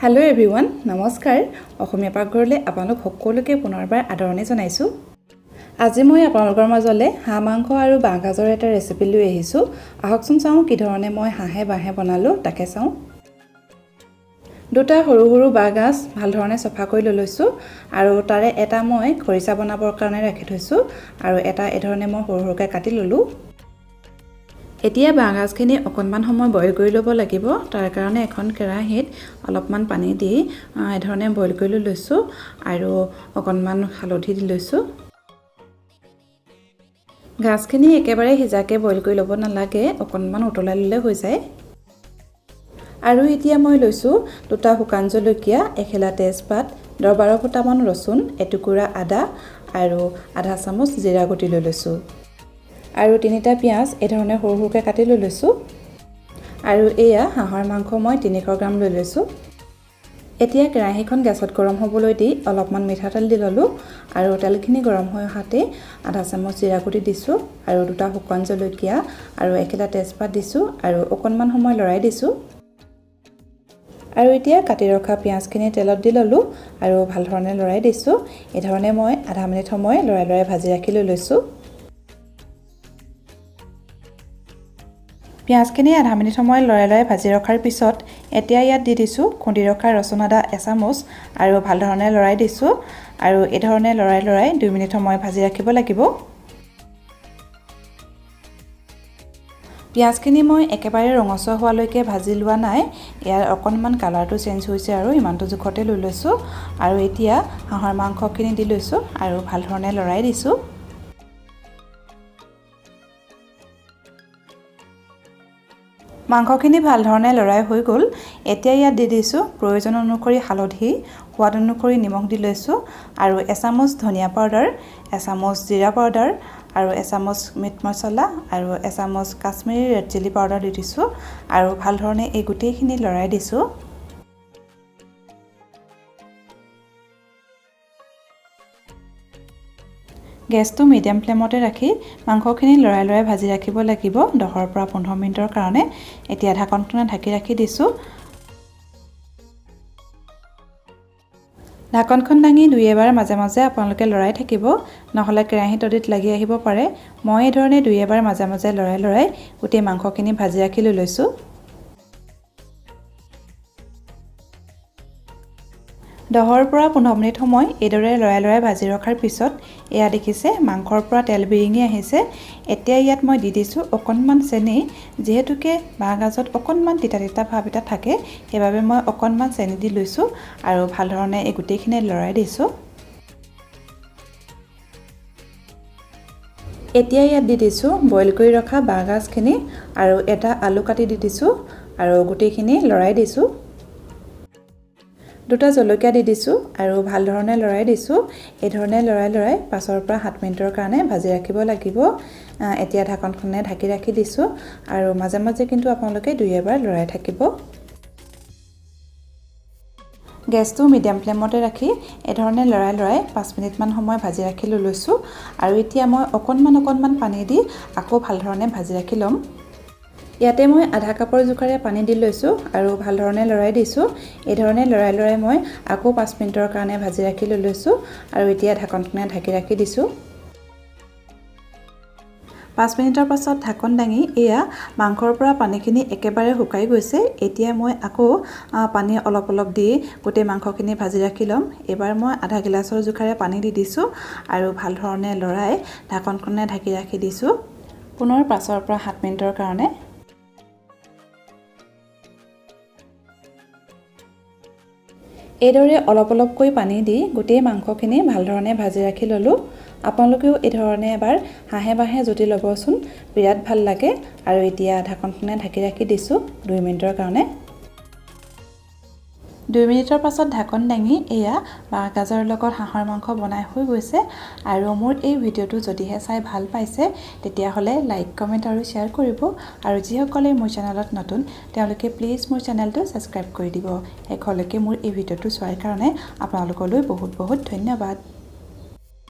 Hello' everyone, নমস্কাৰ। অসমীয়া পাকঘৰলৈ আপোনালোক সকলোকে পুনৰবাৰ আদৰণি জনাইছোঁ। আজি মই আপোনালোকৰ মাজলৈ হাঁহ মাংস আৰু বাঁহগাজৰ এটা ৰেচিপি লৈ আহিছোঁ। আহকচোন চাওঁ কি ধৰণে মই হাঁহে বাঁহে বনালোঁ, তাকে চাওঁ। দুটা সৰু সৰু বাঁহগাজ ভালধৰণে চফা কৰি লৈ লৈছোঁ আৰু তাৰে এটা মই খৰিচা বনাবৰ কাৰণে ৰাখি থৈছোঁ আৰু এটা এইধৰণে মই সৰু সৰুকৈ কাটি ল'লোঁ। এতিয়া বাঁহগাজখিনি অকণমান সময় বইল কৰি ল'ব লাগিব। তাৰ কাৰণে এখন কেৰাহীত অলপমান পানী দি এইধৰণে বইল কৰি লৈ লৈছোঁ আৰু অকণমান হালধি দি লৈছোঁ। গাজখিনি একেবাৰে সিজাকৈ বইল কৰি ল'ব নালাগে, অকণমান উতলাই ল'লে হৈ যায়। আৰু এতিয়া মই লৈছোঁ দুটা শুকান জলকীয়া, এখিলা তেজপাত, 10-12 ফুটামান ৰচুন, এটুকুৰা আদা আৰু আধা চামুচ জিৰা গুটি লৈ লৈছোঁ আৰু তিনিটা পিঁয়াজ এইধৰণে সৰু সৰুকৈ কাটি লৈ লৈছোঁ। আৰু এয়া হাঁহৰ মাংস মই 300 গ্ৰাম লৈ লৈছোঁ। এতিয়া কেৰাহীখন গেছত গৰম হ'বলৈ দি অলপমান মিঠাতেল দি ল'লোঁ আৰু তেলখিনি গৰম হৈ অহাতেই আধা চামুচ জিৰা গুটি দিছোঁ আৰু দুটা শুকান জলকীয়া আৰু এখিলা তেজপাত দিছোঁ আৰু অকণমান সময় লৰাই দিছোঁ। আৰু এতিয়া কাটি ৰখা পিঁয়াজখিনি তেলত দি ল'লোঁ আৰু ভালধৰণে লৰাই দিছোঁ। এইধৰণে মই আধা মিনিট সময় লৰাই লৰাই ভাজি ৰাখি লৈ লৈছোঁ। পিঁয়াজখিনি আধা মিনিট সময় লৰাই লৰাই ভাজি ৰখাৰ পিছত এতিয়া ইয়াত দি দিছোঁ খুন্দি ৰখা ৰচুন আদা এচামুচ আৰু ভালধৰণে লৰাই দিছোঁ। আৰু এইধৰণে লৰাই লৰাই 2 মিনিট সময় ভাজি ৰাখিব লাগিব। পিঁয়াজখিনি মই একেবাৰে ৰঙচুৱা হোৱালৈকে ভাজি লোৱা নাই, ইয়াৰ অকণমান কালাৰটো চেঞ্জ হৈছে আৰু ইমানটো জোখতে লৈ লৈছোঁ। আৰু এতিয়া হাঁহৰ মাংসখিনি দি লৈছোঁ আৰু ভালধৰণে লৰাই দিছোঁ। মাংসখিনি ভালধৰণে লৰাই হৈ গ'ল। এতিয়া ইয়াত দি দিছোঁ প্ৰয়োজন অনুসৰি হালধি, সোৱাদ অনুসৰি নিমখ দি লৈছোঁ আৰু এচামুচ ধনিয়া পাউডাৰ, এচামুচ জিৰা পাউডাৰ আৰু এচামুচ মিট মছলা আৰু এচামুচ কাশ্মীৰী ৰেড চিলি পাউডাৰ দি দিছোঁ আৰু ভালধৰণে এই গোটেইখিনি লৰাই দিছোঁ। গেছটো মিডিয়াম ফ্লেমতে ৰাখি মাংসখিনি লৰাই লৰাই ভাজি ৰাখিব লাগিব 10ৰ পৰা 15 মিনিটৰ কাৰণে। এতিয়া ঢাকনখনে ঢাকি ৰাখি দিছোঁ। ঢাকনখন দাঙি দুই এবাৰ মাজে মাজে আপোনালোকে লৰাই থাকিব, নহ'লে কেৰাহী তলিত লাগি আহিব পাৰে। মই এইধৰণে দুই এবাৰ মাজে মাজে লৰাই লৰাই গোটেই মাংসখিনি ভাজি ৰাখি লৈ লৈছোঁ। 10ৰ পৰা 15 মিনিট সময় এইদৰে লৰাই লৰাই ভাজি ৰখাৰ পিছত এয়া দেখিছে মাংসৰ পৰা তেল বিৰিঙি আহিছে। এতিয়া ইয়াত মই দি দিছোঁ অকণমান চেনি, যিহেতুকে বাঁহগাজত অকণমান তিতা তিতা ভাৱ এটা থাকে, সেইবাবে মই অকণমান চেনি দি লৈছোঁ আৰু ভালধৰণে এই গোটেইখিনি লৰাই দিছোঁ। এতিয়া ইয়াত দি দিছোঁ বইল কৰি ৰখা বাঁহগাজখিনি আৰু এটা আলু কাটি দি দিছোঁ আৰু গোটেইখিনি লৰাই দিছোঁ। দুটা জলকীয়া দি দিছোঁ আৰু ভালধৰণে লৰাই দিছোঁ। এইধৰণে লৰাই লৰাই 5ৰ পৰা 7 মিনিটৰ কাৰণে ভাজি ৰাখিব লাগিব। এতিয়া ঢাকনখনে ঢাকি ৰাখি দিছোঁ আৰু মাজে মাজে কিন্তু আপোনালোকে দুই এবাৰ লৰাই থাকিব। গেছটো মিডিয়াম ফ্লেমতে ৰাখি এইধৰণে লৰাই লৰাই 5 মিনিটমান সময় ভাজি ৰাখি লৈ লৈছোঁ। আৰু এতিয়া মই অকণমান অকণমান পানী দি আকৌ ভালধৰণে ভাজি ৰাখি ল'ম। ইয়াতে মই আধা কাপৰ জোখাৰে পানী দি লৈছোঁ আৰু ভালধৰণে লৰাই দিছোঁ। এইধৰণে লৰাই লৰাই মই আকৌ 5 মিনিটৰ কাৰণে ভাজি ৰাখি লৈ লৈছোঁ আৰু এতিয়া ঢাকনখনে ঢাকি ৰাখি দিছোঁ। 5 মিনিটৰ পাছত ঢাকন দাঙি এয়া মাংসৰ পৰা পানীখিনি একেবাৰে শুকাই গৈছে। এতিয়া মই আকৌ পানী অলপ অলপ দি গোটেই মাংসখিনি ভাজি ৰাখি ল'ম। এইবাৰ মই আধা গিলাচৰ জোখাৰে পানী দি দিছোঁ আৰু ভালধৰণে লৰাই ঢাকনখনে ঢাকি ৰাখি দিছোঁ পুনৰ 5ৰ পৰা 7 মিনিটৰ কাৰণে। এইদৰে অলপ অলপকৈ পানী দি গোটেই মাংসখিনি ভালধৰণে ভাজি ৰাখি ল'লোঁ। আপোনালোকেও এইধৰণে এবাৰ হাঁহে বাঁহে জুতি ল'বচোন, বিৰাট ভাল লাগে। আৰু এতিয়া ঢাকনখনে ঢাকি ৰাখি দিছোঁ 2 মিনিটৰ কাৰণে। 2 মিনিটৰ পাছত ঢাকন দাঙি এয়া বাঁহগাজৰ লগত হাঁহৰ মাংস বনাই হৈ গৈছে। আৰু মোৰ এই ভিডিঅ'টো যদিহে চাই ভাল পাইছে তেতিয়াহ'লে লাইক, কমেণ্ট আৰু শ্বেয়াৰ কৰিব। আৰু যিসকলে মোৰ চেনেলত নতুন তেওঁলোকে প্লিজ মোৰ চেনেলটো ছাবস্ক্ৰাইব কৰি দিব। শেষলৈকে মোৰ এই ভিডিঅ'টো চোৱাৰ কাৰণে আপোনালোকলৈ বহুত বহুত ধন্যবাদ।